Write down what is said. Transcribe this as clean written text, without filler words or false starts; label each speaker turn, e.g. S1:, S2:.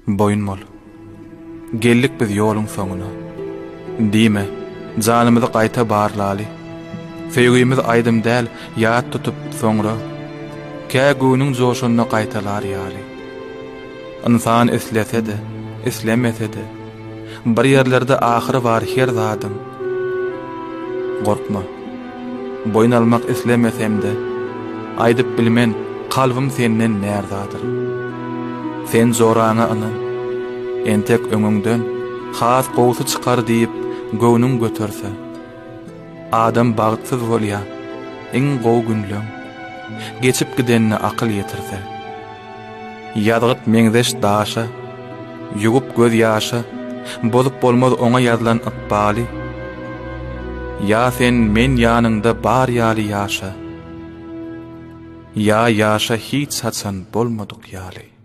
S1: Boýun bol. Geldik biz ýoluň soňuna. Diýme, janymyzy gaýta barlaly. Söýgimiz aýdym däl, ýat tutup, soňra, Kä göwnüň joşanda gaýtalar ýaly. Ynsan islese-de, islemese-de, Bir ýerlerde ahyry bar her zadyň. Gorkma. Boýun almak islemesem-de, Aýdyp bilmen, kalbym senden närzadyr. Sen joraňa ynan. Entek öňüňden has gowusy çykar diýip göwnüň göterse. Adam bagtsyz bolýa, iň gowy günleň Geçip gidenine akyl ýetirse. Ýazgyt meňzeş daşa, ýuwup göz ýaşa, Bozup bolmaz oňa ýazylan ykbaly. Ýa sen men ýanyňda bar ýaly ýaşa, Ýa ýaşa hiç haçan bolmadyk ýaly.